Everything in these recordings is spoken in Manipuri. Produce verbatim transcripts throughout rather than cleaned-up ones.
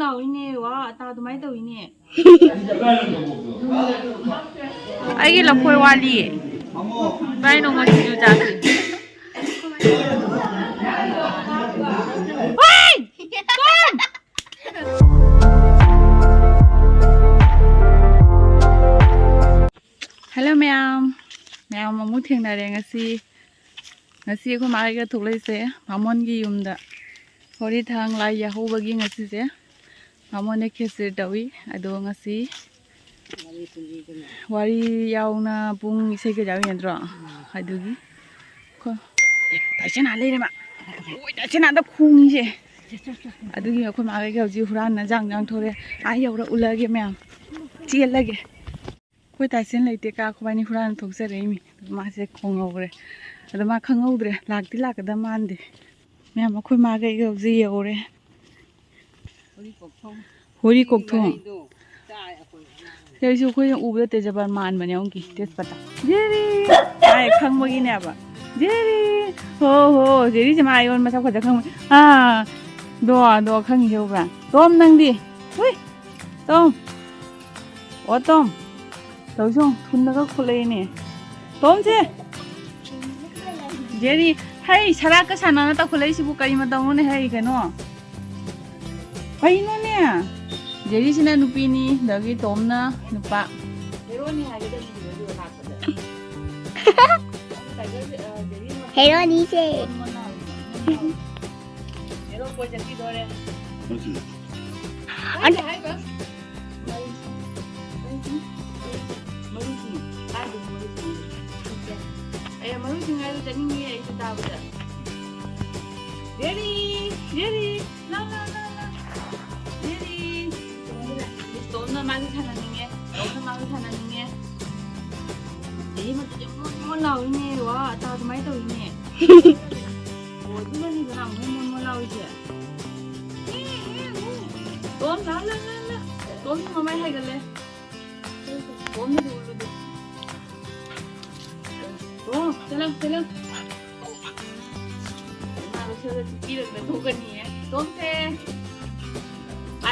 ꯇꯧꯏꯅꯦ, ꯋꯥ, ꯑꯇꯥ ꯑꯗꯨꯃꯥꯏꯅ ꯇꯧꯏꯅꯦ꯫ ꯑꯩꯒꯤ ꯂꯐꯣꯏ ꯋꯥꯠꯂꯤꯌꯦ꯫ ꯏꯕꯥꯏ ꯅꯣꯡꯃ ꯁꯤꯡꯖꯨ ꯆꯥꯁꯤ꯫ ꯍꯣꯏ! ꯀꯣꯟ! ꯍꯜꯂꯣ ꯃꯌꯥꯝ, ꯃꯌꯥꯝ ꯑꯃꯨꯛ ꯊꯦꯡꯅꯔꯦ ꯉꯁꯤ꯫ ꯉꯁꯤ ꯑꯩꯈꯣꯏ ꯃꯥꯒ ꯊꯣꯛꯂꯛꯏꯁꯦ ꯕꯥꯃꯣꯟꯒꯤ ꯌꯨꯝꯗ꯫ ꯍꯣꯔꯤ ꯊꯥꯡ ꯂꯥꯏ ꯌꯥꯍꯧꯕꯒꯤ ꯉꯁꯤꯁꯦ ꯕꯥꯃꯣꯟꯗ ꯈꯦꯆ꯭ꯔꯤ ꯇꯧꯏ꯫ ꯑꯗꯣ ꯉꯁꯤ ꯋꯥꯔꯤ ꯌꯥꯎꯅ ꯄꯨꯡ ꯏꯁꯩ ꯀꯩꯀꯥ ꯌꯥꯎꯏ ꯅꯠꯇ꯭ꯔꯣ? ꯑꯗꯨꯒꯤ ꯈꯣ-, ꯑꯦ, ꯇꯥꯏꯁꯟ ꯑꯥ ꯂꯩꯔꯦ ꯃꯥ꯫ ꯑꯣꯏ, ꯇꯥꯏꯁꯟ ꯑꯥꯗ ꯈꯣꯡꯉꯤꯁꯦ꯫ ꯑꯗꯨꯒꯤ ꯑꯩꯈꯣꯏ ꯃꯥꯒ ꯑꯩꯒ ꯍꯧꯖꯤꯛ ꯍꯨꯔꯥꯟꯅ ꯖꯥꯡ ꯖꯥꯡ ꯊꯣꯔꯛꯑꯦ꯫ ꯑꯥ ꯌꯧꯔ ꯎꯠꯂꯛꯑꯒꯦ ꯃꯌꯥꯝ꯫ ꯆꯦꯜꯂꯒꯦ꯫ ꯑꯩꯈꯣꯏ ꯇꯥꯏꯁꯟ ꯂꯩꯇꯦ ꯀꯥ, ꯑꯩꯈꯣꯏꯕꯥꯅꯤ ꯍꯨꯔꯥꯟꯅ ꯊꯣꯛꯆꯔꯛꯏꯃꯤ꯫ ꯃꯥꯁꯦ ꯈꯣꯡꯍꯧꯈ꯭ꯔꯦ꯫ ꯑꯗꯣ ꯃꯥ ꯈꯪꯍꯧꯗ꯭ꯔꯦ, ꯂꯥꯛꯇꯤ ꯂꯥꯛꯀꯗꯕ ꯃꯥꯟꯗꯦ꯫ ꯃꯌꯥꯝ, ꯑꯩꯈꯣꯏ ꯃꯥꯒ ꯑꯩꯒ ꯍꯧꯖꯤꯛ ꯌꯧꯔꯦ꯫ ꯍꯣꯔꯤ ꯀꯣꯛꯊꯣꯡ꯫ ꯁꯤ ꯑꯩꯁꯨ ꯑꯩꯈꯣꯏꯅ ꯎꯕꯗ ꯇꯦꯖꯄꯥꯟ ꯃꯥꯟꯕꯅꯦ, ꯑꯃꯨꯛꯀꯤ ꯇꯦꯖꯄꯇꯥ꯫ ꯖꯦꯔꯤ! ꯍꯥꯏ ꯈꯪꯕꯒꯤꯅꯦꯕ꯫ ꯖꯦꯔꯤ! ꯍꯣ, ꯍꯣ, ꯖꯦꯔꯤꯁꯦ ꯃꯥ ꯑꯩꯉꯣꯟꯗ ꯃꯁꯛ ꯐꯖ ꯈꯪꯕ꯫ ꯑꯥ! ꯗꯣ, ꯗꯣ ꯈꯪꯉꯤꯁꯦ ꯎꯕ꯭ꯔꯥ? ꯇꯣꯝ ꯅꯪꯗꯤ? ꯍꯨꯏ! ꯇꯣꯝ! ꯑꯣ ꯇꯣꯝ! ꯇꯧꯁꯣ, ꯊꯨꯟꯗꯒ ꯈꯨꯠꯂꯛꯏꯅꯦ꯫ ꯇꯣꯝꯁꯦ! ꯖꯦꯔꯤ! ꯍꯩ, ꯁꯔꯥꯛꯀ ꯁꯥꯟꯅꯅ ꯇꯧꯈꯠꯂꯛꯏꯁꯤꯕꯨ ꯀꯔꯤ ꯃꯇꯧꯅꯣꯅꯦ? ꯍꯩ, ꯀꯩꯅꯣ? ꯀꯩꯅꯣꯅꯦ? ꯖꯦꯔꯤꯁꯤꯅ ꯅꯨꯄꯤꯅꯤ, ꯑꯗꯒꯤ ꯇꯣꯝꯅ ꯅꯨꯄꯥ꯫ ꯍꯦꯔꯣꯅꯤ ꯍꯥꯏꯒꯗꯕꯅꯤ ꯑꯗꯨꯒ ꯂꯥꯛꯄꯗ꯫ ꯍꯦꯔꯣꯅꯤꯁꯦ꯫ ꯍꯦꯔꯣ ꯀꯣꯏ ꯆꯠꯈꯤꯗꯣꯔꯦ꯫ ꯑꯗ- ꯍꯥꯏꯕ꯫ ꯃꯔꯨꯁꯤꯡ, ꯀꯥꯏꯗꯅꯣ ꯃꯔꯨꯁꯤꯡ? ꯑꯦ, ꯃꯔꯨꯁꯤꯡ ꯍꯥꯏꯗꯣ ꯆꯠꯅꯤꯡꯉꯦ ꯑꯩꯁꯨ ꯇꯥꯕꯗ꯫ ꯖꯦꯔꯤ! ꯖꯦꯔꯤ! ꯂꯥꯎ, ꯂꯥꯎ, ꯂꯥꯎ, ꯂꯥꯎ꯫ ꯖꯦꯔꯤ! ꯃꯤꯁ ꯇꯣꯝꯅ ꯃꯥꯁꯨ ꯁꯥꯟꯅꯅꯤꯡꯉꯦ꯫ ꯇꯣꯝꯅ ꯃꯥꯁꯨ ꯁꯥꯟꯅꯅꯤꯡꯉꯦ꯫ ꯖꯦꯔꯤ ꯃꯇꯨꯗꯤ ꯃꯣꯟ ꯃꯣꯟ ꯂꯥꯎꯏꯅꯦ꯫ ꯋꯥ, ꯑꯇꯥ ꯑꯗꯨꯃꯥꯏꯅ ꯇꯧꯏꯅꯦ꯫ ꯑꯣ, ꯑꯗꯨꯅꯅꯤꯗꯅ ꯃꯣꯟ ꯃꯣꯟ ꯃꯣꯟ ꯂꯥꯎꯏꯁꯦ꯫ ꯇꯣꯝ, ꯂꯥꯎ, ꯂꯥꯎ, ꯂꯥꯎ, ꯂꯥꯎ꯫ ꯇꯣꯝꯒꯤ ꯃꯃꯥꯏ ꯍꯥꯏꯒꯠꯂꯦ꯫ ꯇꯣꯝꯅꯗꯤ ꯎꯠꯂꯨꯗꯦ꯫ ꯇꯣꯝ, ꯆꯠꯂꯣ, ꯆꯠꯂꯣ꯫ ꯏꯃꯥ ꯂꯧꯁꯜꯂ ꯄꯤꯔꯛꯅ ꯊꯣꯛꯀꯅꯤꯌꯦ꯫ ꯇꯣꯝꯁꯦ꯫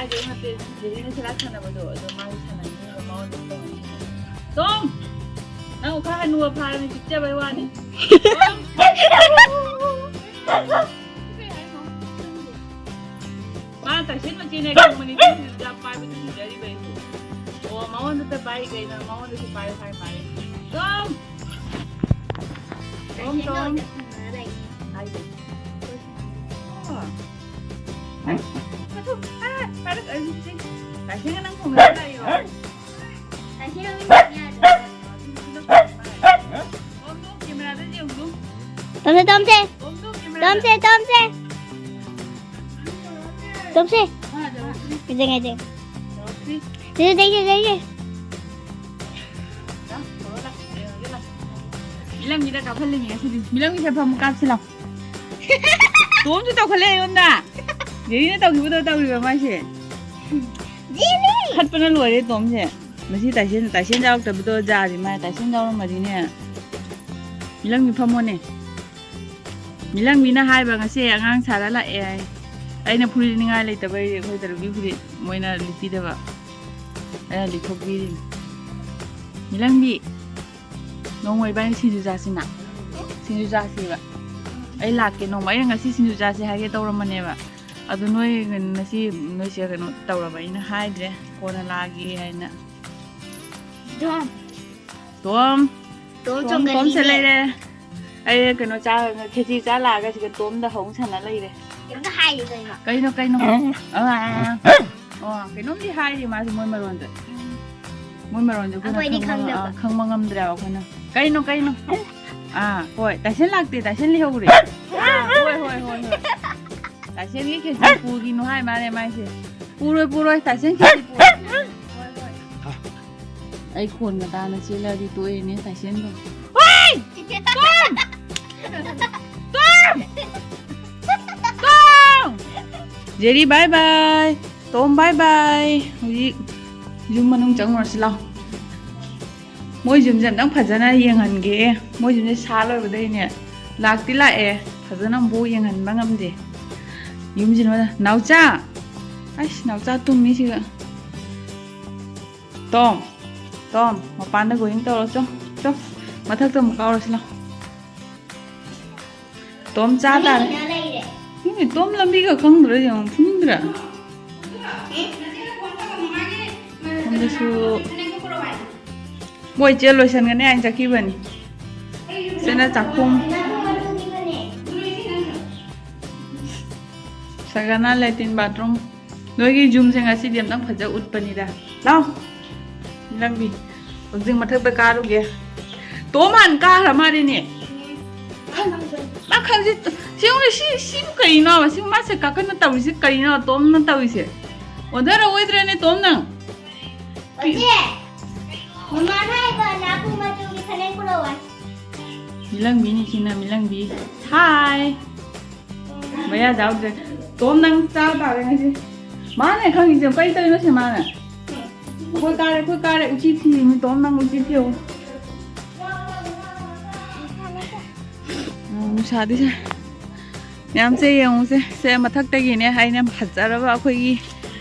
ꯍꯥꯏꯗꯤ ꯅꯠꯇꯦ, ꯖꯦꯔꯤꯅ ꯁꯦꯔꯥ ꯁꯥꯟꯅꯕꯗꯣ ꯑꯗꯣ ꯃꯥꯁꯨ ꯁꯥꯟꯅꯅꯤꯡꯉꯤꯕ ꯃꯉꯣꯟꯗ ꯇꯧꯍꯟꯅꯤꯡꯉꯤ꯫ ꯇꯣꯝ! ꯅꯪ ꯑꯣꯈꯥ ꯍꯟꯅꯨꯕ ꯐꯥꯔꯕꯅꯤ, ꯆꯤꯛꯆꯕꯩ ꯋꯥꯅꯤ꯫ ꯃꯥ ꯇꯥꯏꯁꯟ ꯃꯆꯦꯅꯦ ꯈꯪꯕꯅꯤ, ꯇꯨꯡꯁꯤꯗ ꯄꯥꯏꯕ ꯇꯨꯡꯁꯤꯟꯖꯔꯤꯕ ꯑꯩꯁꯨ꯫ ꯑꯣ, ꯃꯉꯣꯟꯗꯇ ꯄꯥꯏ ꯀꯩꯅꯣ, ꯃꯉꯣꯟꯗꯁꯨ ꯄꯥꯏꯌꯨ ꯍꯥꯏ ꯃꯥꯜꯂꯦ꯫ ꯇꯣꯝ! ꯇꯣꯝ, ꯇꯣꯝ꯫ ꯍꯥꯏꯗꯦ꯫ ꯑꯣ꯫ ꯇꯥꯏꯁꯟꯒ ꯅꯪ ꯊꯣꯡꯅꯔ ꯂꯥꯛꯏꯔꯣ? ꯇꯣꯝꯗꯣ, ꯀꯦꯃꯦꯔꯥꯗ ꯌꯦꯡꯉꯨ꯫ ꯇꯣꯝꯁꯦ, ꯇꯣꯝꯁꯦ꯫ ꯇꯣꯝꯗꯣ, ꯀꯦꯃꯦꯔꯥꯗ꯫ ꯇꯣꯝꯁꯦ, ꯇꯣꯝꯁꯦ꯫ ꯇꯣꯝꯁꯦ꯫ ꯃꯥ ꯇꯧꯔꯛꯇ꯭ꯔꯤ꯫ ꯉꯥꯏꯖꯦ, ꯉꯥꯏꯖꯦ꯫ ꯇꯧꯔꯛꯇ꯭ꯔꯤ꯫ ꯁꯤꯗ ꯂꯩꯁꯦ, ꯂꯩꯁꯦ꯫ ꯂꯥꯛ, ꯇꯧꯔꯣ, ꯂꯥꯛ, ꯌꯦꯡꯉꯒꯦ, ꯂꯥꯛ꯫ ꯃꯤꯂꯝꯒꯤꯗ ꯀꯥꯞꯍꯜꯂꯤꯅꯦ ꯉꯁꯤꯗꯤ꯫ ꯃꯤꯂꯝꯒꯤꯁꯦ ꯐꯝ ꯀꯥꯞꯁꯤ ꯂꯥꯎ꯫ ꯇꯣꯝꯁꯨ ꯇꯧꯈꯠꯂꯛꯑꯦ ꯑꯩꯉꯣꯟꯗ꯫ ꯖꯦꯔꯤꯅ ꯇꯧꯈꯤꯕꯗꯣ ꯇꯧꯔꯤꯕ ꯃꯥꯏꯁꯦ꯫ ꯖꯦꯔꯤ! ꯈꯠꯄꯅ ꯂꯣꯏꯔꯦ ꯇꯣꯝꯁꯦ꯫ ꯃꯁꯤ ꯇꯥꯏꯁꯦꯟ, ꯇꯥꯏꯁꯦꯟ ꯌꯥꯎꯔꯛꯇꯕꯗꯣ ꯖꯥꯔꯤ ꯃꯥꯏ꯫ ꯇꯥꯏꯁꯦꯟ ꯌꯥꯎꯔꯝꯃꯗꯤꯅꯦ꯫ ꯃꯤꯂꯝꯒꯤ ꯐꯝꯃꯣꯅꯦ꯫ ꯃꯤꯂꯝꯒꯤꯅ ꯍꯥꯏꯕ ꯉꯁꯤ ꯑꯉꯥꯡ ꯁꯥꯔ ꯂꯥꯛꯑꯦ ꯍꯥꯏ꯫ ꯑꯩꯅ ꯐꯨꯔꯤꯠ ꯂꯤꯅꯤꯡꯉꯥꯏ ꯂꯩꯇꯕꯩ ꯑꯩꯈꯣꯏ ꯇꯔꯨꯛꯀꯤ ꯐꯨꯔꯤꯠ ꯃꯣꯏꯅ ꯂꯤꯠꯄꯤꯗꯕ꯫ ꯑꯩꯅ ꯂꯤꯠꯊꯣꯛꯄꯤꯔꯤꯅꯤ꯫ ꯃꯤꯂꯝꯒꯤ꯫ ꯅꯣꯡꯃ ꯏꯕꯥꯅꯤ ꯁꯤꯡꯖꯨ ꯆꯥꯁꯤꯅ꯫ ꯁꯤꯡꯖꯨ ꯆꯥꯁꯦꯕ꯫ ꯑꯩ ꯂꯥꯛꯀꯦ ꯅꯣꯡꯃ꯫ ꯑꯩꯅ ꯉꯁꯤ ꯁꯤꯡꯖꯨ ꯆꯥꯁꯦ ꯍꯥꯏꯒꯦ ꯇꯧꯔꯝꯕꯅꯦꯕ꯫ ꯑꯗꯨ ꯅꯣꯏ ꯉꯁꯤ ꯅꯣꯏꯁꯦ ꯀꯩꯅꯣ ꯇꯧꯔꯕ ꯑꯩꯅ ꯍꯥꯏꯗ꯭ꯔꯦ꯫ ꯀꯣꯟꯅ ꯂꯥꯛꯑꯒꯦ ꯍꯥꯏꯅ꯫ ꯇꯣꯝ꯫ ꯇꯣꯝ꯫ ꯇꯣꯝ ꯇꯣꯝ, ꯇꯣꯝꯁꯦ ꯆꯣꯡꯒꯜꯂꯤꯅꯦ꯫ ꯂꯩꯔꯦ꯫ ꯑꯩ ꯀꯩꯅꯣ ꯆꯥ-, ꯈꯦꯆꯤ ꯆꯥ ꯂꯥꯛꯑꯒ ꯁꯤꯗ ꯇꯣꯝꯗ ꯍꯧ ꯁꯥꯟꯅ ꯂꯩꯔꯦ꯫ ꯀꯩꯝꯇ ꯍꯥꯏꯗꯦ ꯀꯩꯅꯣ꯫ ꯀꯩꯅꯣ, ꯀꯩꯅꯣ? ꯑꯥ, ꯑꯥ, ꯑꯥ꯫ ꯑꯣ, ꯀꯩꯅꯣꯝꯗꯤ ꯍꯥꯏꯔꯤ ꯃꯥꯁꯨ ꯃꯣꯏ ꯃꯔꯣꯟꯗ꯫ ꯃꯣꯏ ꯃꯔꯣꯟꯁꯦ ꯑꯩꯈꯣꯏꯅ ꯑꯩꯈꯣꯏꯗꯤ ꯈꯪꯕ-, ꯈꯪꯗꯕ꯫ ꯑꯥ, ꯈꯪꯕ ꯉꯝꯗ꯭ꯔꯦꯕ ꯑꯩꯈꯣꯏꯅ꯫ ꯀꯩꯅꯣ, ꯀꯩꯅꯣ? ꯑꯥ, ꯍꯣꯏ, ꯇꯥꯏꯁꯟ ꯂꯥꯛꯇꯦ, ꯇꯥꯏꯁꯟ ꯂꯩꯍꯧꯔꯦ꯫ ꯑꯥ, ꯍꯣꯏ, ꯍꯣꯏ, ꯍꯣꯏ, ꯍꯣꯏ꯫ ꯇꯥꯏꯁꯟꯒꯤ ꯈꯦꯆꯤ ꯄꯨꯈꯤꯅꯨ ꯍꯥꯏ ꯃꯥꯅꯦ ꯃꯥꯏꯁꯦ꯫ ꯄꯨꯔꯣꯏ, ꯄꯨꯔꯣꯏ, ꯇꯥꯏꯁꯟ ꯈꯦꯆꯤ ꯄꯨꯔꯣꯏ꯫ ꯍꯣꯏ, ꯍꯣꯏ꯫ ꯑꯩ ꯈꯣꯟꯒ ꯇꯥꯅ ꯆꯦꯜꯂꯛꯑꯗꯤ ꯇꯣꯛꯑꯦꯅꯦ ꯇꯥꯏꯁꯦꯟꯗꯣ꯫ ꯍꯣꯏ! Tom! Tom! Tom! Jerry, bye bye꯫ Tom, bye bye꯫ ꯍꯧꯖꯤꯛ ꯌꯨꯝ ꯃꯅꯨꯡ ꯆꯪꯉꯨꯔꯁꯤ ꯂꯥꯎ꯫ ꯃꯣꯏ ꯌꯨꯝꯁꯦ ꯑꯝꯇꯪ ꯐꯖꯅ ꯌꯦꯡꯍꯟꯒꯦ꯫ ꯃꯣꯏ ꯌꯨꯝꯁꯦ ꯁꯥ ꯂꯣꯏꯕꯗꯩꯅꯦ ꯂꯥꯛꯇꯤ ꯂꯥꯛꯑꯦ, ꯐꯖꯅ ꯑꯃꯨꯛ ꯌꯦꯡꯍꯟꯕ ꯉꯝꯗꯦ꯫ ꯌꯨꯝꯁꯤꯅ, ꯅꯥꯎꯆꯥ! ꯑꯩꯁ, ꯅꯥꯎꯆꯥ ꯇꯨꯝꯃꯤ ꯁꯤꯒ꯫ ꯇꯣꯝ, ꯇꯣꯝ, ꯃꯄꯥꯟꯗ going ꯇꯧꯔꯣ, ꯆꯣ, ꯆꯣ꯫ ꯃꯊꯛꯇ ꯑꯃꯨꯛ ꯀꯥꯎꯔꯁꯤ ꯂꯥꯎ꯫ ꯇꯣꯝ ꯆꯥ ꯇꯥꯔꯦ꯫ ꯃꯤꯅ ꯂꯩꯔꯦ꯫ ꯃꯤꯅ ꯇꯣꯝ ꯂꯝꯕꯤꯒ ꯈꯪꯗ꯭ꯔꯥ ꯌꯦꯡꯉꯨ, ꯐꯨꯅꯤꯡꯗ꯭ꯔꯥ? ꯁꯣꯝꯗꯁꯨ ꯃꯣꯏ ꯆꯦ ꯂꯣꯏꯁꯟꯒꯅꯤ ꯍꯥꯏꯅ ꯆꯠꯈꯤꯕꯅꯤ꯫ ꯁꯤꯅ ꯆꯥꯛꯈꯨꯝ꯫ ꯁꯒꯅꯥ latrine bathroom꯫ ꯅꯣꯏꯒꯤ ꯌꯨꯝꯁꯦ ꯉꯁꯤꯗꯤ ꯑꯝꯇꯪ ꯐꯖ ꯎꯠꯄꯅꯤꯗ꯫ ꯂꯥꯎ꯫ ꯂꯝꯕꯤ꯫ ꯍꯧꯖꯤꯛ ꯃꯊꯛꯇ ꯀꯥꯔꯨꯒꯦ꯫ ꯇꯣꯝ ꯍꯥꯟꯅ ꯀꯥꯈ꯭ꯔ ꯃꯥꯜꯂꯦꯅꯦ꯫ ꯃꯥ ꯈꯪꯁꯤ꯫ ꯁꯤ ꯌꯦꯡꯉꯨꯅꯦ, ꯁꯤ, ꯁꯤꯕꯨ ꯀꯔꯤꯅꯣ? ꯁꯤ ꯃꯥꯁꯦ ꯀꯥꯈꯠꯅ ꯇꯧꯔꯤꯁꯦ ꯀꯔꯤꯅꯣ? ꯇꯣꯝꯅ ꯇꯧꯔꯤꯁꯦ꯫ ꯑꯣꯟꯊꯔꯛꯑꯣꯏꯗ꯭ꯔꯦꯅꯦ ꯇꯣꯝ ꯅꯪ? ꯑꯣꯖꯦ, ꯃꯃꯥꯅ ꯍꯥꯏꯕ ꯅꯥꯄꯨ ꯃꯆꯨꯒꯤ ꯐꯅꯦꯛ ꯄꯨꯔꯛꯑꯣ ꯍꯥꯏ꯫ ꯃꯤꯂꯪꯕꯤꯅꯤ ꯁꯤꯅ, ꯃꯤꯂꯪꯕꯤ꯫ ꯍꯥꯏ꯫ ꯃꯌꯥ ꯆꯥꯎꯗ꯭ꯔꯦ꯫ ꯇꯣꯝ ꯅꯪ ꯆꯥꯕ ꯇꯥꯔꯦ ꯉꯁꯤ꯫ ꯃꯥꯅꯦ ꯈꯪꯉꯤꯁꯦ, ꯀꯩ ꯇꯧꯔꯤꯅꯣ ꯁꯤ ꯃꯥꯅ? ꯑꯩꯈꯣꯏ ꯀꯥꯔꯦ, ꯑꯩꯈꯣꯏ ꯀꯥꯔꯦ, ꯎꯆꯤ ꯊꯤꯔꯤꯅꯤ ꯇꯣꯝ ꯅꯪ ꯎꯆꯤ ꯊꯤꯌꯣ꯫ ꯎꯝ, ꯅꯨꯡꯁꯥꯗꯤ ꯁꯥꯏ꯫ ꯃꯌꯥꯝꯁꯦ ꯌꯦꯡꯉꯨꯁꯦ꯫ ꯁꯦ ꯃꯊꯛꯇꯒꯤꯅꯦ ꯑꯩꯅ ꯐꯖꯔꯕ ꯑꯩꯈꯣꯏꯒꯤ,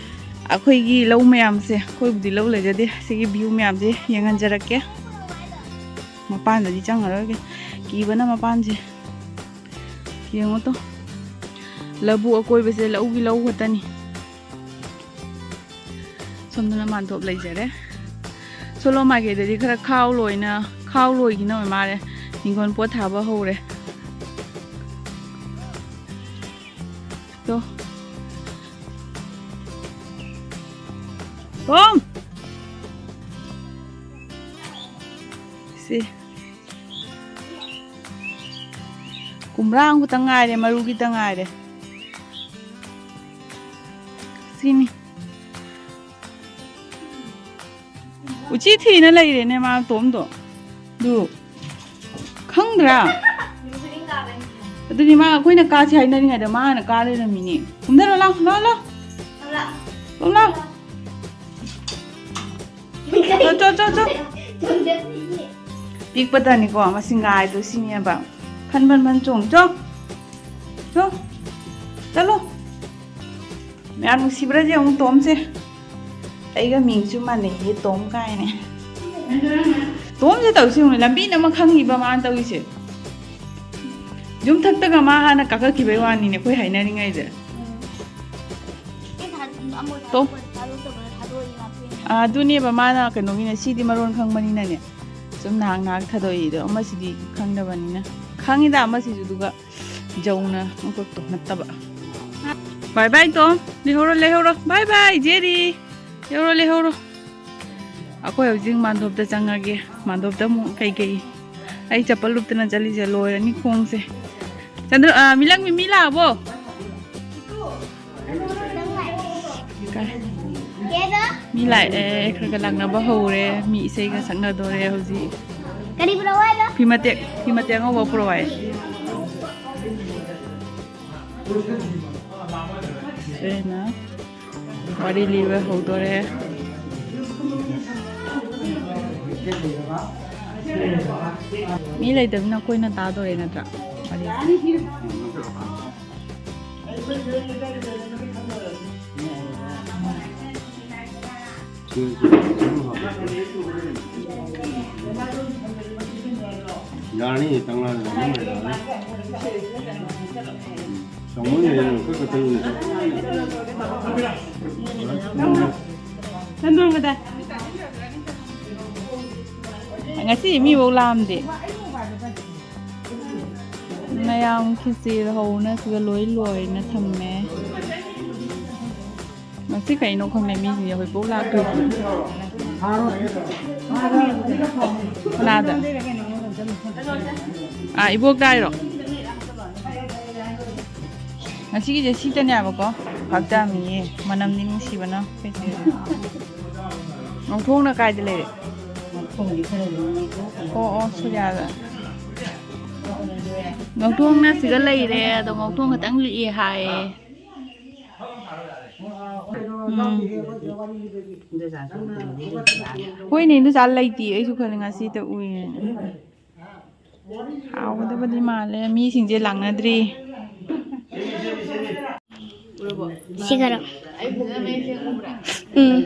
ꯑꯩꯈꯣꯏꯒꯤ ꯂꯧ ꯃꯌꯥꯝꯁꯦ, ꯑꯩꯈꯣꯏꯕꯨꯗꯤ ꯂꯧ ꯂꯩꯖꯗꯦ꯫ ꯁꯤꯒꯤ view ꯃꯌꯥꯝꯁꯦ ꯌꯦꯡꯍꯟꯖꯔꯛꯀꯦ꯫ ꯃꯄꯥꯟꯗꯗꯤ ꯆꯪꯉꯔꯣꯏꯒꯦ꯫ ꯀꯤꯕꯅ ꯃꯄꯥꯟꯁꯦ꯫ ꯌꯦꯡꯉꯣ ꯇꯣ꯫ ꯂꯧꯕꯨꯛ ꯑꯀꯣꯏꯕꯁꯦ ꯂꯧꯒꯤ ꯂꯧ ꯈꯛꯇꯅꯤ꯫ ꯁꯣꯝꯗꯅ ꯃꯥꯟꯇꯣꯞ ꯂꯩꯖꯔꯦ꯫ ꯁꯣꯂꯣ ꯃꯥꯏꯀꯩꯗꯗꯤ ꯈꯔ ꯈꯥꯎ ꯂꯣꯏꯅ, ꯈꯥꯎ ꯂꯣꯏꯒꯤꯅ ꯑꯣꯏ ꯃꯥꯜꯂꯦ꯫ ꯍꯤꯡꯒꯣꯜ ꯄꯣꯠ ꯊꯥꯕ ꯍꯧꯔꯦ꯫ ꯇꯣ꯫ ꯇꯣꯝ! ꯁꯤ꯫ ꯀꯨꯝꯕ꯭ꯔꯥ ꯑꯃꯈꯛꯇ ꯉꯥꯏꯔꯦ, ꯃꯔꯨ ꯈꯤꯇ ꯉꯥꯏꯔꯦ꯫ ꯁꯤꯅꯤ꯫ ꯎꯆꯤ ꯊꯤꯅ ꯂꯩꯔꯦꯅꯦ ꯃꯥ ꯇꯣꯝꯗꯣ꯫ ꯑꯗꯨ ꯈꯪꯗ꯭ꯔꯥ? ꯑꯗꯨꯗꯤ ꯃꯥ ꯑꯩꯈꯣꯏꯅ ꯀꯥꯁꯤ ꯍꯥꯏꯅꯔꯤꯉꯩꯗ ꯃꯥ ꯍꯥꯟꯅ ꯀꯥ ꯂꯩꯔꯝꯃꯤꯅꯦ꯫ ꯀꯨꯝꯊꯔꯣ ꯂꯥꯎ, ꯂꯥꯎ, ꯂꯥꯎ꯫ ꯂꯥꯎ, ꯂꯥꯎ꯫ ꯆꯣ, ꯆꯣ, ꯆꯣ, ꯆꯣ꯫ ꯄꯤꯛꯄꯗꯅꯤꯀꯣ, ꯃꯁꯤ ꯉꯥꯏꯗꯣ ꯁꯤꯅꯦꯕ꯫ ꯐꯟ ꯐꯟ ꯐꯟ ꯆꯣꯡ, ꯆꯣ꯫ ꯆꯣ꯫ ꯆꯠꯂꯣ꯫ ꯃꯌꯥꯝ ꯅꯨꯡꯁꯤꯕ꯭ꯔꯥ ꯌꯦꯡꯉꯨ ꯇꯣꯝꯁꯦ꯫ ꯑꯩꯒ ꯃꯤꯡꯁꯨ ꯃꯥꯟꯅꯩꯌꯦ, ꯇꯣꯝ ꯀꯥꯏꯅ꯫ ꯇꯣꯝꯁꯦ ꯇꯧꯁꯤ ꯌꯦꯡꯉꯨꯅꯦ, ꯂꯝꯕꯤꯅ ꯑꯃ ꯈꯪꯉꯤꯕ ꯃꯥꯅ ꯇꯧꯔꯤꯁꯦ꯫ ꯌꯨꯝꯊꯛꯇꯒ ꯃꯥ ꯍꯥꯟꯅ ꯀꯥꯈꯠꯈꯤꯕꯩ ꯋꯥꯅꯤꯅꯦ, ꯑꯩꯈꯣꯏ ꯍꯥꯏꯅꯔꯤꯉꯩꯗ꯫ ꯇꯣꯝ꯫ ꯑꯥ, ꯑꯗꯨꯅꯦꯕ ꯃꯥꯅ ꯀꯩꯅꯣꯒꯤꯅꯦ, ꯁꯤꯗꯤ ꯃꯔꯣꯟ ꯈꯪꯕꯅꯤꯅꯅꯦ꯫ ꯁꯨꯝ ꯅꯍꯥꯛ ꯅꯍꯥꯛ ꯊꯥꯗꯣꯛꯏꯗꯣ, ꯑꯃꯁꯤꯗꯤ ꯈꯪꯗꯕꯅꯤꯅ꯫ ꯈꯪꯉꯤꯗ ꯑꯃꯁꯤꯁꯨ, ꯑꯗꯨꯒ ꯖꯧꯅ ꯑꯃꯈꯛꯇꯣ ꯅꯠꯇꯕ꯫ ꯕꯥꯏ ꯕꯥꯏ ꯇꯣꯝ, ꯂꯩꯍꯧꯔꯣ, ꯂꯩꯍꯧꯔꯣ꯫ ꯕꯥꯏ ꯕꯥꯏ ꯖꯦꯔꯤ, ꯂꯩꯍꯧꯔꯣ, ꯂꯩꯍꯧꯔꯣ꯫ ꯑꯩꯈꯣꯏ ꯍꯧꯖꯤꯛ ꯃꯥꯟꯗꯣꯞꯇ ꯆꯪꯉꯒꯦ꯫ ꯃꯥꯟꯗꯣꯞꯇ ꯑꯃꯨꯛ ꯀꯩꯀꯩ, ꯑꯩ ꯆꯄꯜ ꯂꯨꯞꯇꯅ ꯆꯠꯂꯤꯁꯦ ꯂꯣꯏꯔꯅꯤ ꯈꯣꯡꯁꯦ꯫ ꯆꯟꯗ꯭ꯔ-, ꯑ, ꯃꯤꯂꯪꯕꯤ, ꯃꯤ ꯂꯥꯛꯑꯕꯣ? ꯀꯥꯏ? ꯃꯤ ꯂꯥꯛꯑꯦ, ꯈꯔ ꯈꯔ ꯂꯥꯛꯅꯕ ꯍꯧꯔꯦ꯫ ꯃꯤ ꯏꯁꯩꯒ ꯁꯛꯅꯗꯣꯔꯦ ꯍꯧꯖꯤꯛ꯫ ꯀꯔꯤ ꯄꯨꯔꯛꯑꯣ ꯍꯥꯏꯕ? ꯐꯤ ꯃꯇꯦꯛ, ꯐꯤ ꯃꯇꯦꯛ ꯑꯉꯧꯕ ꯄꯨꯔꯛꯑꯣ ꯍꯥꯏ꯫ ꯁꯤꯅ ꯋꯥꯔꯤ ꯂꯤꯕ ꯍꯧꯗꯣꯔꯦ꯫ ꯃꯤ ꯂꯩꯇꯕꯅꯤꯅ ꯑꯩꯈꯣꯏꯅ ꯇꯥꯗꯣꯔꯦ ꯅꯠꯇ꯭ꯔꯥ? ꯋꯥꯔꯤ꯫ ꯌꯥꯔꯅꯤ, ꯇꯪꯂꯥꯗ ꯌꯥꯔꯅꯤ꯫ ꯇꯥꯃꯣꯅ ꯍꯦꯟꯅ ꯑꯃꯨꯛꯀ ꯀꯛꯊꯠꯂꯨꯅꯦ꯫ ꯉꯁꯤ ꯃꯤꯐꯥꯎ ꯂꯥꯛꯑꯝꯗꯦ꯫ ꯃꯌꯥꯝ ꯈꯦꯆꯤ ꯍꯧꯅ ꯁꯤꯗ ꯂꯣꯏ ꯂꯣꯏꯅ ꯊꯝꯃꯦ꯫ ꯉꯁꯤ ꯀꯩꯅꯣ ꯈꯪꯗꯦ, ꯃꯤꯁꯤꯡꯁꯦ ꯍꯧꯖꯤꯛꯐꯥꯎ ꯂꯥꯛꯇ꯭ꯔꯤꯁꯤꯅ꯫ ꯀꯅꯥꯗ? ꯑꯥ, ꯏꯕꯣꯛꯇ ꯍꯥꯏꯔꯣ? ꯉꯁꯤꯒꯤꯁꯦ ꯁꯤꯇꯅꯦꯕꯀꯣ꯫ ꯐꯥꯛꯆꯥꯝꯃꯤꯌꯦ꯫ ꯃꯅꯝꯗꯤ ꯅꯨꯡꯁꯤꯕꯅ ꯀꯩꯁꯦ꯫ ꯉꯧꯊꯣꯡꯅ ꯀꯥꯏꯗ ꯂꯩꯔꯦ? ꯑꯣ, ꯑꯣ, ꯁꯨꯔꯤꯌꯥꯗ꯫ ꯉꯧꯊꯣꯡꯅ ꯁꯤꯗ ꯂꯩꯔꯦ, ꯑꯗꯣ ꯉꯧꯊꯣꯡ ꯈꯛꯇꯪ ꯂꯤꯛꯑꯦ ꯍꯥꯏꯌꯦ꯫ ꯎꯝ꯫ ꯍꯣꯏꯅꯦ, ꯏꯟꯗꯣꯆꯥ ꯂꯩꯇꯦ, ꯑꯩꯁꯨ ꯈꯜꯂꯦ, ꯉꯁꯤꯇ ꯎꯏꯌꯦ꯫ ꯍꯥꯎꯒꯗꯕꯗꯤ ꯃꯥꯜꯂꯦ, ꯃꯤꯁꯤꯡꯁꯦ ꯂꯥꯛꯅꯗ꯭ꯔꯤ꯫ ꯁꯤ ꯈꯔ꯫ ꯎꯝ꯫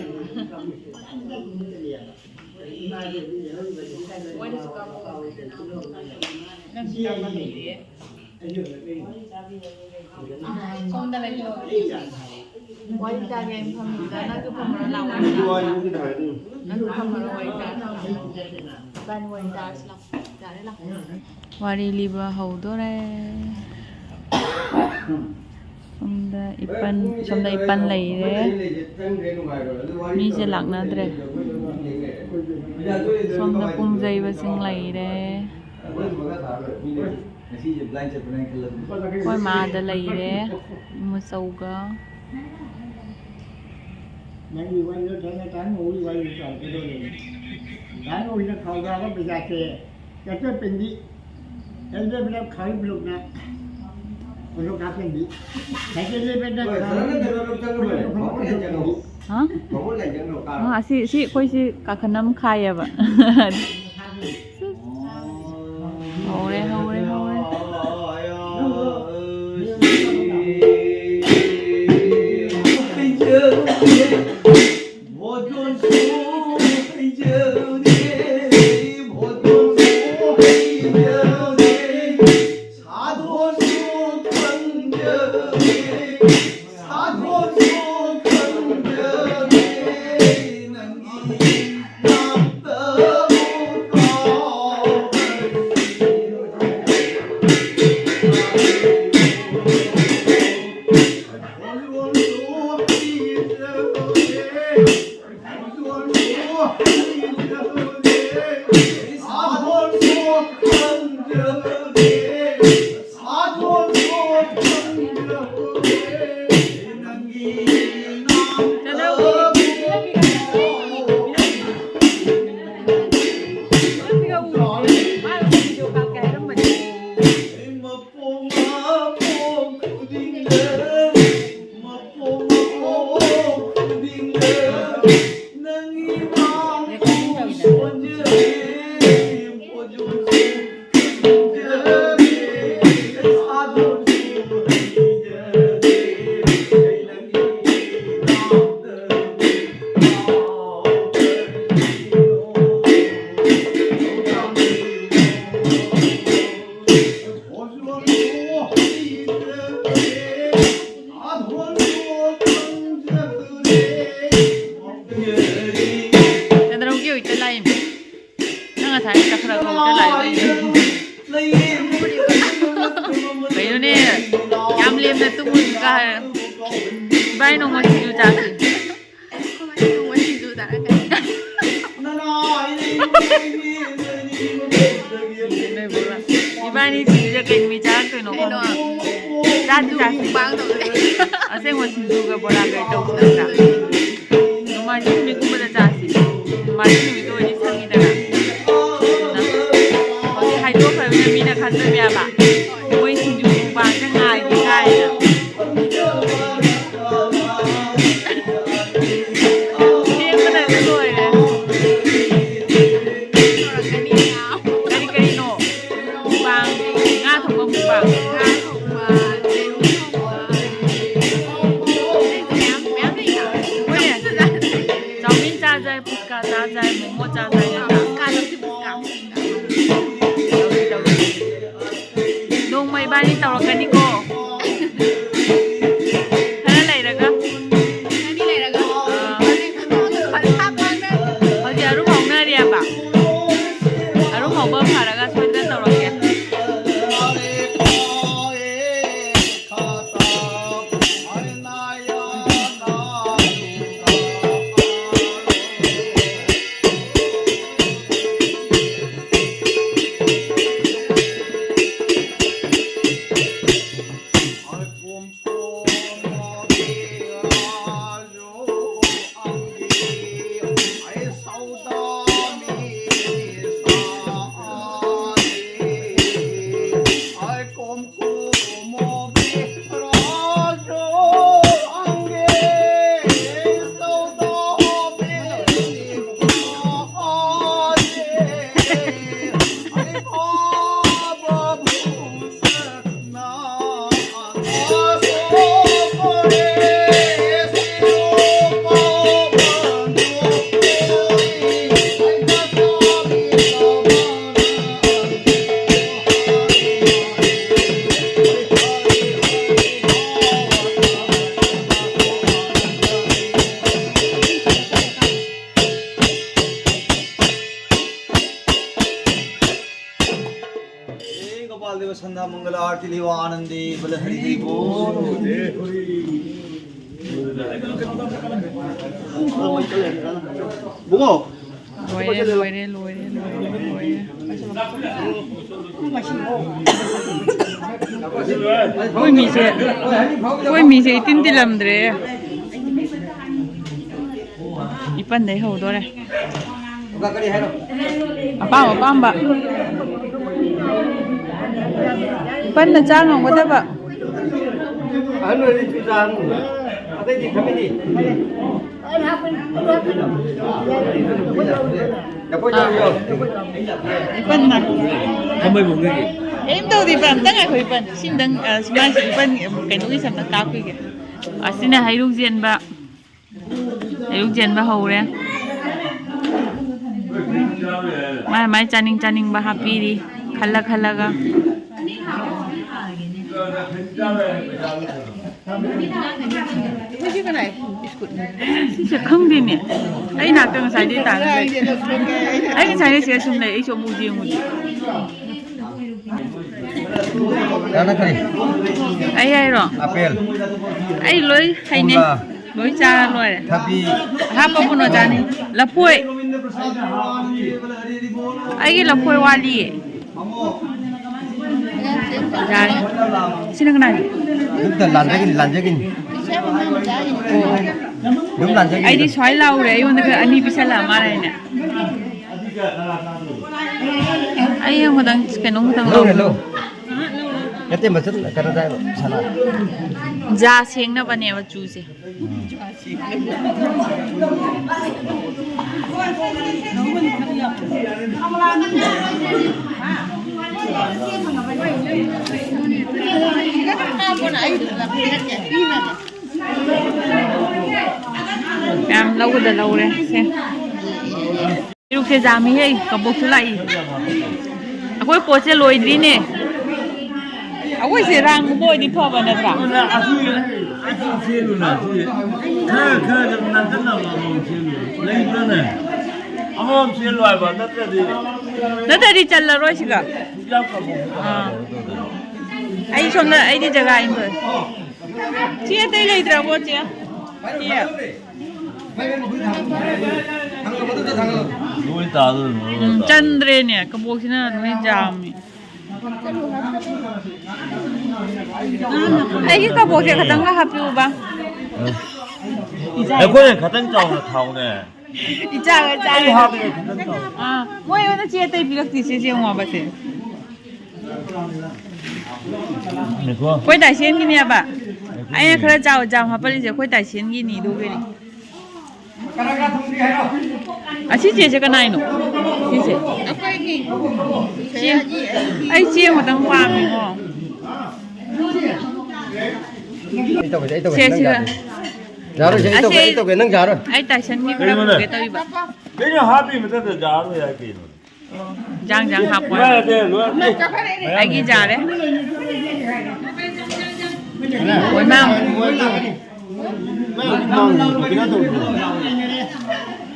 ꯁꯣꯝꯗ ꯂꯩꯌꯣ꯫ ꯋꯥꯔꯤ ꯇꯥꯒꯦ ꯍꯥꯏꯅ ꯐꯝꯃꯤꯕꯗ ꯅꯪꯁꯨ ꯐꯝꯃꯔꯣ, ꯂꯥꯛꯑꯣ꯫ ꯅꯪꯁꯨ ꯐꯝꯃꯔꯣ, ꯋꯥꯔꯤ ꯇꯥꯔꯁꯤ ꯂꯥꯛꯑꯣ꯫ ꯏꯕꯥꯅꯤ ꯋꯥꯔꯤ ꯇꯥꯔꯁꯤ ꯂꯥꯛꯑꯣ꯫ ꯌꯥꯔꯦ, ꯂꯥꯛꯑꯣ꯫ ꯋꯥꯔꯤ ꯂꯤꯕ ꯍꯧꯗꯣꯔꯦ꯫ ꯁꯣꯝꯗ ꯏꯄꯟ, ꯁꯣꯝꯗ ꯏꯄꯟ ꯂꯩꯔꯦ꯫ ꯃꯤꯁꯦ ꯂꯥꯛꯅꯗ꯭ꯔꯦ꯫ ꯁꯣꯝꯗ ꯄꯨꯡꯖꯩꯕꯁꯤꯡ ꯂꯩꯔꯦ꯫ ꯑꯩꯈꯣꯏ ꯃꯥꯗ ꯂꯩꯔꯦ, ꯃꯆꯧꯒ꯫ ꯅꯪꯒꯤ ꯋꯥꯔꯤꯗꯣ ꯊꯦꯡꯅ ꯇꯥꯡ ꯃꯧꯒꯤ ꯋꯥꯔꯤꯗꯣ ꯇꯧꯔꯛꯀꯗꯧꯔꯦ꯫ ꯇꯥꯡ ꯃꯧꯒꯤꯅ ꯈꯥꯎꯗꯥꯕ ꯄꯩꯁꯥꯁꯦ ꯆꯠꯆꯠ ꯄꯦꯡꯕꯤ, ꯑꯦꯜ ꯕꯤ ꯑꯦꯐꯅ ꯈꯥꯎꯔꯤ ꯕ꯭ꯂꯣꯛꯅ ꯐꯣꯇꯣ ꯀꯥꯞꯆꯟꯕꯤ, ꯁꯥꯏꯀꯜ ꯂꯦꯞꯄꯗ ꯍꯣꯏ, ꯈꯥꯎꯔꯤ ꯁꯥꯏꯀꯜ ꯂꯦꯞꯄꯗ ꯈꯥꯎꯔꯤ ꯈꯣꯡꯎꯞ ꯕ꯭ꯂꯣꯛꯅ ꯈꯣꯡꯎꯞ ꯐꯣꯇꯣ ꯂꯦꯞꯄꯗ ꯀꯥꯞꯆꯟꯕꯤ꯫ ꯈꯣꯡꯎꯞ ꯂꯦꯞꯄꯗ ꯈꯥꯎꯔꯤ꯫ ꯍꯥ? ꯃꯍꯨꯠ ꯂꯩꯖꯅꯨ, ꯀꯥꯔꯣ꯫ ꯑꯥ, ꯑꯁꯤ, ꯁꯤ ꯑꯩꯈꯣꯏꯁꯤ ꯀꯥꯈꯟ ꯑꯃ ꯈꯥꯏꯌꯦꯕ꯫ ꯍꯧꯔꯦ, ꯍꯧꯔꯦ, ꯍꯧꯔꯦ꯫ ꯀꯩꯗꯧꯔꯒꯦ ꯍꯧꯖꯤꯛꯇ ꯂꯥꯛꯏ? ꯅꯪ ꯉꯁꯥꯏ ꯆꯠꯈ꯭ꯔꯒ ꯍꯧꯖꯤꯛꯇ ꯂꯥꯛꯏ ꯀꯩꯅꯣ? ꯀꯩꯅꯣꯅꯦ, ꯌꯥꯝ ꯂꯦꯝꯅ ꯇꯨꯝꯃꯨꯅꯨꯀ ꯍꯥꯏꯔ꯫ ꯏꯕꯥꯅꯤ ꯅꯣꯡꯃ ꯁꯤꯡꯖꯨ ꯆꯥꯁꯤ꯫ ꯑꯩꯈꯣꯏ ꯅꯣꯡꯃ ꯁꯤꯡꯖꯨ ꯆꯥꯔꯛꯀꯅꯤ꯫ ꯏꯕꯥꯅꯤ ꯁꯤꯡꯖꯨꯁꯦ ꯀꯩ ꯅꯨꯃꯤꯠ ꯆꯥꯔꯛꯇꯣꯏꯅꯣ ꯈꯪꯗꯦ꯫ ꯆꯥꯗꯤ ꯆꯥꯁꯤ꯫ ꯃꯨꯛꯕꯥꯡ ꯇꯧꯗꯣꯏꯅꯦ꯫ ꯑꯁꯦꯡꯕ ꯁꯤꯡꯖꯨꯒ ꯕꯣꯔꯥꯒ ꯇꯧꯕ ꯅꯠꯇ꯭ꯔꯥ? ꯅꯣꯡꯃꯥꯏꯖꯤꯡ ꯅꯨꯃꯤꯠꯀꯨꯝꯕꯗ ꯆꯥꯁꯤ꯫ ꯅꯣꯡꯃꯥꯏꯖꯤꯡ ꯅꯨꯃꯤꯠꯇ ꯑꯣꯏꯔꯗꯤ ꯁꯪꯉꯤꯗꯅ꯫ ꯑꯗꯨꯅ ꯍꯧꯖꯤꯛ ꯍꯥꯏꯗꯣꯛꯈ꯭ꯔꯕꯅꯤꯅ ꯃꯤꯅ ꯈꯟꯗꯣꯏꯅꯦꯕ, "ꯃꯣꯏ ꯁꯤꯡꯖꯨ ꯃꯨꯛꯕꯥꯡꯁꯦ ꯉꯥꯏꯒꯦ" ꯀꯥꯏꯅ꯫ ꯂꯦꯡꯕꯗ ꯂꯣꯏꯔꯦ꯫ ꯀꯔꯤ ꯀꯔꯤꯅꯣ? ꯃꯨꯛꯕꯥꯡ, ꯉꯥ ꯊꯣꯡꯕ ꯃꯨꯛꯕꯥꯡ꯫ ꯉꯥ ꯊꯣꯡꯕ, ꯌꯦꯔꯨꯝ ꯊꯣꯡꯕ꯫ ꯑꯇꯩꯁꯨ ꯃꯌꯥꯝ, ꯃꯌꯥꯝ ꯂꯩꯅ꯫ ꯍꯣꯏꯅꯦ꯫ ꯆꯥꯎꯃꯤꯟ ꯆꯥꯖꯩ, ꯐꯨꯆꯀꯥ ꯆꯥꯖꯩ, ꯃꯣꯃꯣ ꯆꯥꯖꯩ ꯅꯠꯇ꯭ꯔꯥ? ꯐꯨꯆꯀꯥ ꯇꯧꯁꯤ, ꯐꯨꯆꯀꯥ꯫ ꯇꯧꯁꯤ, ꯇꯧꯁꯤ꯫ ꯅꯣꯡꯃ ꯏꯕꯥꯅꯤ ꯇꯧꯔꯛꯀꯅꯤꯀꯣ꯫ ꯈꯔ ꯂꯩꯔꯒ꯫ ꯈꯔꯅꯤ ꯂꯩꯔꯒ꯫ ꯑꯥ꯫ ꯍꯧꯖꯤꯛ ꯑꯔꯨꯝ ꯍꯧꯅꯔꯤꯑꯕ꯫ ꯑꯔꯨꯝ ꯍꯧꯕ ꯐꯔꯒ ꯁꯣꯏꯗꯅ ꯇꯧꯔꯛꯀꯦ꯫ मंगल आरती लियो आनंदी बोल हरि हरि बोल। ꯕꯨꯡꯉꯣ꯫ ꯂꯣꯏꯔꯦ, ꯂꯣꯏꯔꯦ, ꯂꯣꯏꯔꯦ, ꯂꯣꯏꯔꯦ, ꯂꯣꯏꯔꯦ꯫ ꯑꯩꯈꯣꯏ ꯃꯤꯁꯦ, ꯑꯩꯈꯣꯏ ꯃꯤꯁꯦ ꯏꯇꯤꯟ ꯇꯤꯜꯂꯝꯗ꯭ꯔꯦ꯫ ꯏꯄꯟꯗꯩ ꯍꯧꯗꯣꯔꯦ꯫ ꯑꯄꯥꯝ ꯑꯄꯥꯝꯕ꯫ ꯏꯄꯟꯅ ꯆꯥ ꯉꯝꯒꯗꯕ꯫ ꯑꯍꯟ ꯑꯣꯏꯔꯗꯤ ꯆꯨꯖꯥꯛ, ꯑꯇꯩꯗꯤ ꯊꯛꯀꯅꯤ꯫ ꯂꯐꯣꯏ ꯆꯥꯔꯁꯨ ꯌꯥꯎ꯫ ꯏꯄꯟꯅ꯫ ꯊꯝꯕꯩ ꯃꯑꯣꯡꯗꯒꯤ꯫ ꯀꯩꯝ ꯇꯧꯗꯦ, ꯏꯄꯟ꯫ ꯑꯝꯇ ꯉꯥꯏꯈꯣ, ꯏꯄꯟ꯫ ꯁꯤꯝꯇꯪ, ꯑ, ꯁꯨꯃꯥꯏꯅ ꯏꯄꯟ, ꯀꯩꯅꯣꯒꯤ ꯁꯝꯇꯪ ꯀꯥꯞꯈꯤꯒꯦ꯫ ꯑꯁꯤꯅ ꯍꯩꯔꯨꯛ ꯆꯦꯟꯕ꯫ ꯑꯌꯨꯛ ꯆꯦꯟꯕ ꯍꯧꯔꯦ꯫ ꯃꯥꯏ ꯃꯥꯏ ꯆꯥꯅꯤꯡ ꯆꯥꯅꯤꯡꯕ ꯍꯥꯞꯄꯤꯔꯤ, ꯈꯜꯂ ꯈꯜꯂꯒ꯫ ꯁꯤꯁꯦ ꯈꯪꯗꯦꯅꯦ꯫ ꯑꯩ ꯅꯥꯛꯇ ꯉꯁꯥꯏꯗꯩ ꯇꯥꯅ ꯂꯩ꯫ ꯑꯩ ꯉꯁꯥꯏꯗꯩ ꯁꯤꯗ ꯁꯨꯝ ꯂꯩ꯫ ꯑꯩꯁꯨ ꯑꯃꯨꯛ ꯌꯦꯡꯉꯨꯗꯦ꯫ ꯅꯪꯅ ꯀꯔꯤ? ꯑꯩ ꯍꯥꯏꯔꯣ? ꯑꯄꯦꯜ꯫ ꯑꯩ ꯂꯣꯏ ꯍꯩꯅꯩ꯫ ꯀꯣꯝꯂꯥ꯫ ꯂꯣꯏ ꯆꯥꯔ ꯂꯣꯏꯔꯦ꯫ ꯊꯕꯤ꯫ ꯍꯥꯞꯄꯕꯨ ꯅꯣ ꯆꯥꯅꯤ꯫ ꯂꯐꯣꯏ꯫ ꯑꯩꯒꯤ ꯂꯐꯣꯏ ꯋꯥꯠꯂꯤꯌꯦ꯫ ꯌꯥꯔꯦ꯫ ꯁꯤꯅ ꯀꯅꯥꯒꯤ? ꯑꯗꯨꯝꯇ ꯂꯥꯟꯖꯒꯤꯅꯤ, ꯂꯥꯟꯖꯒꯤꯅꯤ꯫ ꯑꯗꯨꯝ ꯂꯥꯟꯖꯒꯤꯅꯤ꯫ ꯑꯩꯗꯤ ꯁ꯭ꯋꯥꯏ ꯂꯥꯎꯔꯦ, ꯑꯩꯉꯣꯟꯗ ꯈꯔ ꯑꯅꯤ ꯄꯤꯁꯜꯂꯛꯑ ꯃꯥꯜꯂꯦꯅꯦ꯫ ꯑꯩ ꯑꯃꯈꯛꯇꯪ, ꯀꯩꯅꯣꯝ ꯈꯛꯇꯪ ꯂꯧ, ꯂꯧ꯫ ꯂꯧ꯫ ꯅꯠꯇꯦ, ꯃꯆꯨ ꯀꯩꯅꯣ ꯇꯥꯏꯕ, ꯁꯅꯥ꯫ ꯖꯥ ꯁꯦꯡꯅꯕꯅꯦꯕ ꯆꯨꯁꯦ꯫ ꯌꯥꯝ ꯂꯧꯕꯗ ꯂꯧꯔꯦ ꯁꯦ꯫ ꯄꯦꯔꯨꯛꯁꯦ ꯌꯥꯝꯃꯤꯍꯦ, ꯀꯕꯣꯛꯁꯨ ꯂꯥꯛꯏ꯫ ꯑꯩꯈꯣꯏ ꯄꯣꯠꯁꯦ ꯂꯣꯏꯗ꯭ꯔꯤꯅꯦ꯫ ꯑꯩꯈꯣꯏꯁꯦ ꯔꯥꯡꯒꯨꯝꯕ ꯑꯣꯏꯗꯤ ꯐꯕ ꯅꯠꯇ꯭ꯔꯥ? ꯑꯗꯨꯅ ꯑꯁꯤ, ꯑꯁꯤ ꯆꯦꯜꯂꯨꯅ, ꯑꯁꯤ ꯈꯔ, ꯈꯔ ꯅꯥꯟꯊꯅꯕ ꯑꯃꯃꯝ ꯆꯦꯜꯂꯨ꯫ ꯂꯩꯕ꯭ꯔꯥꯅꯦ? ꯑꯃꯃꯝ ꯆꯦꯜꯂꯨ ꯍꯥꯏꯕ, ꯅꯠꯇ꯭ꯔꯗꯤ ꯅꯠꯇ꯭ꯔꯗꯤ ꯆꯜꯂꯔꯣꯏ ꯁꯤꯒ꯫ ꯁꯨꯛꯌꯥꯝ ꯀꯕꯣꯛ ꯑꯥ꯫ ꯑꯩ ꯁꯣꯝꯗ, ꯑꯩꯗꯤ ꯖꯒꯥ ꯏꯟꯊꯣꯛꯑꯦ꯫ ꯆꯦ, ꯑꯇꯩ ꯂꯩꯇ꯭ꯔꯕꯣ, ꯆꯦ? ꯆꯦ꯫ ꯂꯣꯏ ꯇꯥꯗꯣꯏꯅꯣ? ꯎꯝ, ꯆꯟꯗ꯭ꯔꯦꯅꯦ, ꯀꯕꯣꯛꯁꯤꯅ ꯂꯣꯏ ꯌꯥꯝꯃꯤ꯫ ꯑꯩꯒꯤ ꯀꯕꯣꯛꯁꯦ ꯈꯇꯪꯒ ꯍꯥꯞꯄꯤꯌꯨꯕ꯫ ꯑꯩꯈꯣꯏꯅ ꯈꯇꯪ ꯆꯥꯎꯅ ꯊꯥꯎꯅꯦ꯫ ꯏꯆꯥꯒ ꯆꯥꯒ꯫ ꯑꯥ, ꯃꯣꯏ ꯑꯣꯏꯅ ꯆꯦ ꯑꯇꯩ ꯄꯤꯔꯛꯇꯦ, ꯆꯦ, ꯆꯦ ꯌꯦꯡꯉꯣꯕ ꯁꯦ꯫ ꯉꯥꯏꯈꯣ꯫ ꯑꯩꯈꯣꯏ ꯇꯥꯏꯁꯦꯟꯒꯤꯅꯦꯕ꯫ ꯑꯩꯅ ꯈꯔ ꯆꯥꯎ ꯆꯥꯎ ꯍꯥꯞꯄꯜꯂꯤꯁꯦ ꯑꯩꯈꯣꯏ ꯇꯥꯏꯁꯦꯟꯒꯤꯅꯤ ꯑꯗꯨꯒꯤꯅꯤ꯫ ꯑꯁꯤ ꯆꯦꯁꯦ ꯀꯅꯥꯏꯅꯣ? ꯁꯤꯁꯦ? ꯆꯦ, ꯑꯩ ꯆꯦ ꯑꯃꯇꯪ ꯄꯥꯝꯃꯦꯉꯣ꯫ ꯑꯩ ꯇꯧꯒꯦ, ꯑꯩ ꯇꯧꯒꯦ, ꯁꯦ, ꯅꯪ ꯁꯤꯗ꯫ ꯌꯥꯗꯦ꯫ ꯌꯥꯔꯣꯏ, ꯁꯦ, ꯑꯩ ꯇꯧꯒꯦ, ꯑꯁꯤ ꯑꯩ ꯇꯧꯒꯦ, ꯅꯪ ꯌꯥꯔꯣꯏ꯫ ꯑꯩ ꯇꯥꯏꯁꯟꯒꯤ ꯈꯔ ꯀꯩꯅꯣꯅꯦ? ꯄꯨꯒꯦ ꯇꯧꯔꯤꯕ꯫ ꯀꯩꯅꯣ ꯍꯥꯞꯄꯤ ꯃꯊꯛꯇ ꯌꯥꯔꯣꯏ ꯍꯥꯏ ꯀꯩꯅꯣ? ꯑꯣ, ꯖꯥꯡ ꯖꯥꯡ ꯍꯥꯞꯄꯣ ꯍꯥꯏꯕ꯫ ꯌꯥꯔꯦ, ꯂꯣꯏꯔꯦ꯫ ꯑꯩꯒꯤ ꯌꯥꯔꯦ꯫ ꯑꯣꯏꯃꯥ꯫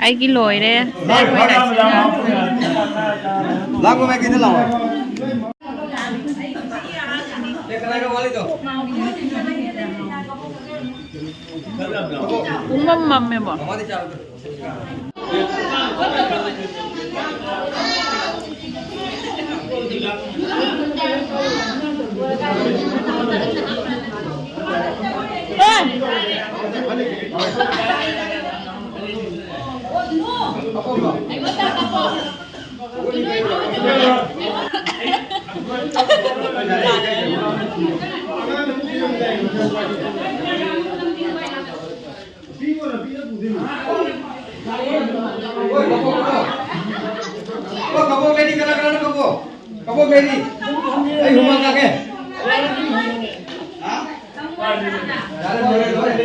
ꯑꯩꯒꯤ ꯂꯣꯏꯔꯦ꯫ ꯂꯥꯛꯑꯣ, ꯃꯥꯏꯀꯩꯗ ꯂꯥꯛꯑꯣ꯫ ꯄꯨꯡꯃꯝ ꯃꯝꯃꯦꯕꯣ꯫ ꯀꯕꯣꯛ ꯂꯩꯔꯤ, ꯀꯅꯥ ꯀꯅꯥꯅꯣ ꯀꯕꯣꯛ? ꯀꯕꯣꯛ ꯂꯩꯔꯤ꯫ ꯑꯩ ꯍꯨꯃꯥꯡ ꯀꯥꯡꯒꯦ꯫ ꯌꯥꯔꯦ, ꯂꯣꯏꯔꯦ, ꯂꯣꯏꯔꯦ꯫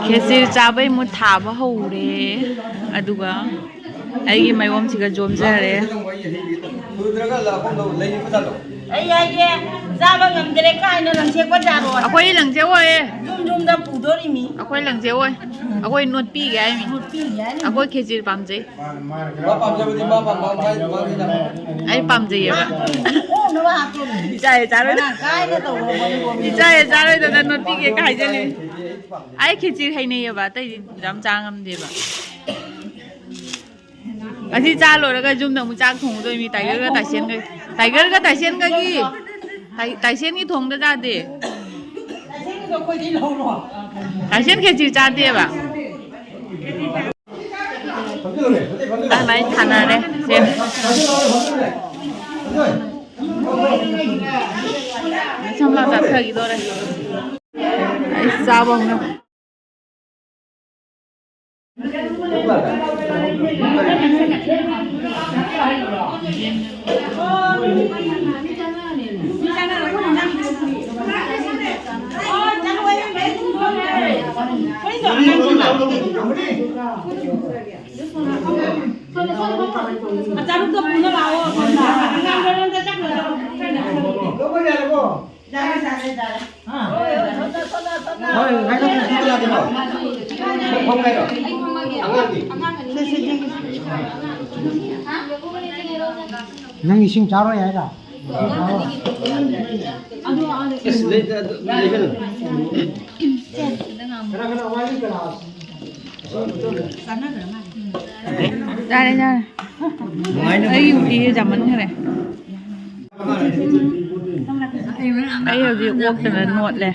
ꯈꯦꯆ꯭ꯔꯤ ꯆꯥꯕꯩ ꯃꯨꯠ ꯊꯥꯕ ꯍꯧꯔꯦ꯫ ꯑꯗꯨꯒ ꯑꯩꯒꯤ ꯃꯥꯏꯑꯣꯝꯁꯤꯒ ꯌꯣꯝꯖꯔꯦ꯫ ꯑꯩ ꯍꯥꯏꯒꯦ, ꯆꯥꯕ ꯉꯝꯗ꯭ꯔꯦ ꯀꯥꯏꯅ ꯂꯪꯁꯦꯛꯄ ꯖꯥꯠꯔꯣ? ꯑꯩꯈꯣꯏ ꯂꯪꯁꯦꯛ ꯑꯣꯏꯌꯦ꯫ ꯌꯨꯝ ꯌꯨꯝꯗ ꯄꯨ- ꯗꯣꯔꯤꯃꯤ꯫ ꯑꯩꯈꯣꯏ ꯂꯪꯖꯦ ꯑꯣꯏ꯫ ꯑꯩꯈꯣꯏ ꯅꯣꯠꯄꯤꯒꯦ ꯍꯥꯏꯃꯤ꯫ ꯅꯣꯠꯄꯤꯒꯦ ꯍꯥꯏꯃꯤ꯫ ꯑꯩꯈꯣꯏ ꯈꯦꯆꯤꯔ ꯄꯥꯝꯖꯩ꯫ ꯃꯥ ꯄꯥꯝꯖꯕꯗꯤ ꯃꯥ ꯄꯥꯝꯕ, ꯃꯥ, ꯃꯥ, ꯃꯥ, ꯑꯩ ꯄꯥꯝꯖꯩꯌꯦꯕ꯫ ꯑꯣꯛꯅꯕ ꯍꯥꯞꯇꯣꯔꯤꯃꯤ꯫ ꯏꯆꯥ ꯍꯦꯛ ꯆꯥꯔꯣꯏꯗ-, ꯃꯔꯥꯡ ꯀꯥꯏꯅ ꯇꯧꯕ ꯃꯔꯨ ꯏꯆꯥ ꯍꯦꯛ ꯆꯥꯔꯣꯏꯗꯅ ꯅꯣꯠꯄꯤꯒꯦ ꯀꯥꯏ ꯍꯥꯏꯖꯜꯂꯦ꯫ ꯑꯩ ꯈꯦꯆꯤꯔ ꯍꯩꯅꯩꯌꯦꯕ, ꯑꯇꯩꯗꯤ ꯌꯥꯝ ꯆꯥ ꯉꯝꯗꯦꯕ꯫ ꯑꯁꯤ ꯆꯥ ꯂꯣꯏꯔꯒ ꯌꯨꯝꯗ ꯑꯃꯨꯛ ꯆꯥꯛ ꯊꯣꯡꯉꯨꯗꯣꯏ ꯃꯤ ꯇꯥꯏꯒꯔꯒ ꯇꯥꯏꯁꯦꯟꯒ-, ꯇꯥꯏꯒꯔꯒ ꯇꯥꯏꯁꯦꯟꯒꯒꯤ, ꯇꯥꯏ-, ꯇꯥꯏꯁꯦꯟꯒꯤ ꯊꯣꯡꯗ ꯆꯥꯗꯦ꯫ ꯇꯥꯏꯁꯦꯟ ꯈꯦꯆꯤ ꯆꯥꯗꯦꯕ꯫ ꯑꯗꯨꯃꯥꯏꯅ ꯊꯥꯅꯔꯦ ꯁꯦ꯫ ꯁꯝꯂꯥ ꯆꯥꯊꯈꯤꯗꯣꯔꯦ꯫ ꯑꯩ ꯆꯥꯕ ꯍꯧꯅ꯫ ꯑꯆꯥꯔꯗꯣ ꯄꯨꯅ ꯂꯥꯛꯑꯣ, ꯑꯁꯣꯝꯗ꯫ ꯑꯉꯥꯡꯗꯣ ꯅꯪ ꯆꯠꯈ꯭ꯔꯣ꯫ ꯌꯥꯔꯦ, ꯌꯥꯔꯦ, ꯌꯥꯔꯦ꯫ ꯍꯣꯏ, ꯉꯥꯏꯈꯣ, ꯉꯥꯏꯈꯣ, ꯉꯥꯏꯈꯣ, ꯉꯥꯏꯈꯣ꯫ ꯐꯝ ꯉꯥꯏꯔꯣ꯫ ꯑꯉꯥꯡꯒꯤ꯫ ꯅꯪ ꯏꯁꯤꯡ ꯆꯥꯔꯣꯏ ꯍꯥꯏꯔ? ꯑꯁ, ꯂꯩ-, ꯑꯗꯨ ꯂꯩꯒꯅꯨ꯫ ꯆꯥꯔꯦ, ꯆꯥꯔꯦ꯫ ꯅꯨꯡꯉꯥꯏꯅ ꯑꯩꯒꯤ ꯎꯇꯤꯁꯦ ꯆꯥꯃꯟꯈ꯭ꯔꯦ꯫ ꯑꯩ ꯍꯧꯖꯤꯛ ꯑꯣꯛꯇꯅ ꯅꯣꯠꯂꯦ꯫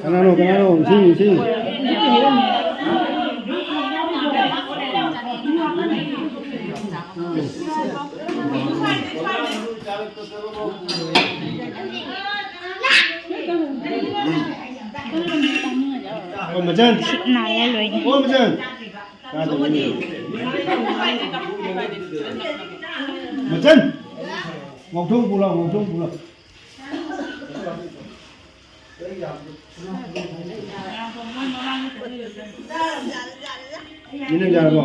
ꯀꯅꯥꯅꯣ, ꯀꯅꯥꯅꯣ? ꯏꯁꯤꯡ, ꯏꯁꯤꯡ꯫ ꯑꯣ, ꯃꯆꯟ꯫ ꯁꯤꯠ ꯅꯥꯜꯂꯦ ꯂꯣꯏꯅ꯫ ꯑꯣ, ꯃꯆꯟ꯫ ꯃꯆꯟ! ꯉꯧꯊꯣꯛ ꯄꯨꯂꯥꯎ, ꯉꯧꯊꯣꯛ ꯄꯨꯂꯥꯎ꯫ ꯃꯤꯅ ꯌꯥꯔꯕꯣ?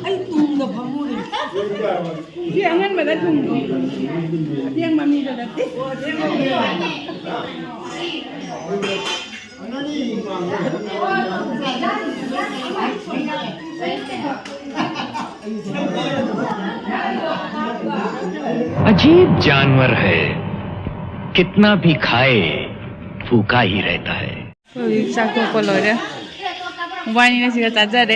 ꯑꯩ ꯇꯨꯡꯗ ꯐꯝꯃꯨꯔꯦ꯫ ꯁꯤ ꯑꯉꯟꯕꯗ ꯊꯨꯡꯉꯤ꯫ ꯑꯊꯦꯡꯕ ꯃꯤꯗ ꯅꯠꯇꯦ꯫ अजीब जानवर है, कितना भी खाए, भूखा ही रहता है। ꯑꯩꯈꯣꯏ ꯍꯧꯖꯤꯛ ꯆꯥꯛ ꯇꯣꯛꯄ ꯂꯣꯏꯔꯦ꯫ ꯃꯕꯥꯅꯤꯅ ꯁꯤꯒ ꯆꯥꯖꯔꯦ꯫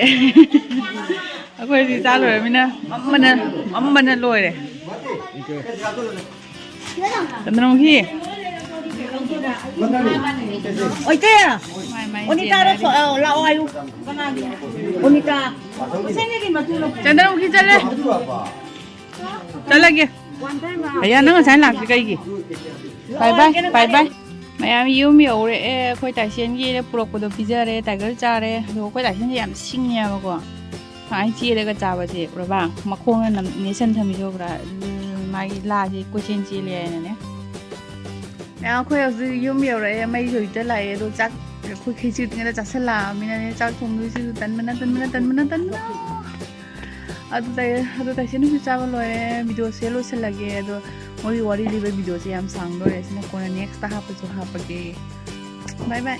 ꯑꯩꯈꯣꯏ ꯍꯧꯖꯤꯛ ꯆꯥ ꯂꯣꯏꯔꯃꯤꯅ ꯃꯝꯕꯅ, ꯃꯝꯕꯅ ꯂꯣꯏꯔꯦ꯫ ꯆꯟꯗ꯭ꯔꯃꯨꯈꯤ꯫ ꯑꯣꯏꯇꯦ꯫ ꯃꯥꯏ ꯃꯥꯏ ꯑꯣꯅꯤꯇꯥꯗ ꯆꯦꯟꯅꯔꯤ꯫ ꯊꯣ-, ꯑ, ꯂꯥꯛꯑꯣ ꯍꯥꯏꯌꯨ꯫ ꯑꯣꯅꯤꯇꯥ꯫ ꯆꯟꯗ꯭ꯔꯃꯨꯈꯤ ꯆꯠꯂꯦ꯫ ꯆꯠꯂꯒꯦ꯫ ꯑꯌꯥ, ꯅꯪ ꯉꯁꯥꯏ ꯂꯥꯛꯇ꯭ꯔꯤ ꯀꯩꯒꯤ? ꯕꯥꯏ ꯕꯥꯏ, ꯕꯥꯏ ꯕꯥꯏ꯫ ꯃꯌꯥꯝ ꯌꯨꯝ ꯌꯧꯔꯛꯑꯦ꯫ ꯑꯩꯈꯣꯏ ꯇꯥꯏꯁꯦꯟꯒꯤ ꯄꯨꯔꯛꯄꯗꯣ ꯄꯤꯖꯔꯦ, ꯇꯥꯏꯒꯔ ꯆꯥꯔꯦ꯫ ꯑꯗꯣ ꯑꯩꯈꯣꯏ ꯇꯥꯏꯁꯦꯟꯁꯦ ꯌꯥꯝ ꯁꯤꯡꯉꯦꯕꯀꯣ꯫ ꯁꯨꯃꯥꯏꯅ ꯆꯦꯜꯂꯒ ꯆꯥꯕꯁꯦ ꯎꯔꯕ? ꯃꯈꯣꯡꯅ ꯅꯝ-, ꯅꯦꯠꯁꯟ ꯊꯝꯃꯤꯗꯣ ꯎꯕ꯭ꯔꯥ? ꯃꯥꯒꯤ ꯂꯥꯁꯦ ꯀꯣꯏꯆꯦꯟ ꯆꯦꯜꯂꯦ ꯍꯥꯏꯅꯅꯦ꯫ ꯃꯌꯥꯝ ꯑꯩꯈꯣꯏ ꯍꯧꯖꯤꯛ ꯌꯨꯝ ꯌꯧꯔꯛꯑꯦ꯫ ꯃꯩꯁꯨ ꯍꯧꯖꯤꯛꯇ ꯂꯥꯛꯑꯦ꯫ ꯑꯗꯣ ꯆꯥꯛ ꯑꯩꯈꯣꯏ ꯈꯦꯆꯤ ꯉꯥꯛꯇ ꯆꯥꯁꯤꯜꯂꯛꯑꯃꯤꯅꯅꯦ, ꯆꯥꯛ ꯊꯣꯡꯗꯣꯏꯁꯤꯁꯨ ꯇꯟꯕꯅ, ꯇꯟꯕꯅ, ꯇꯟꯕꯅ, ꯇꯟꯕꯅ꯫ ꯑꯗꯨ ꯇꯥꯏ-, ꯑꯗꯨ ꯇꯥꯏꯁꯦꯟ ꯅꯨꯃꯤꯠ ꯆꯥꯕ ꯂꯣꯏꯔꯦ꯫ ꯚꯤꯗꯤꯑꯣꯁꯦ ꯂꯣꯏꯁꯤꯜꯂꯒꯦ꯫ ꯑꯗꯣ ꯃꯣꯏꯒꯤ ꯋꯥꯔꯤ ꯂꯤꯕ ꯚꯤꯗꯤꯑꯣꯁꯦ ꯌꯥꯝ ꯁꯥꯡꯗꯣꯔꯦ꯫ ꯁꯤꯅ ꯀꯣꯟꯅ ꯅꯦꯛꯁꯇ ꯍꯥꯞꯄꯁꯨ ꯍꯥꯞꯄꯒꯦ꯫ ꯕꯥꯏ ꯕꯥꯏ꯫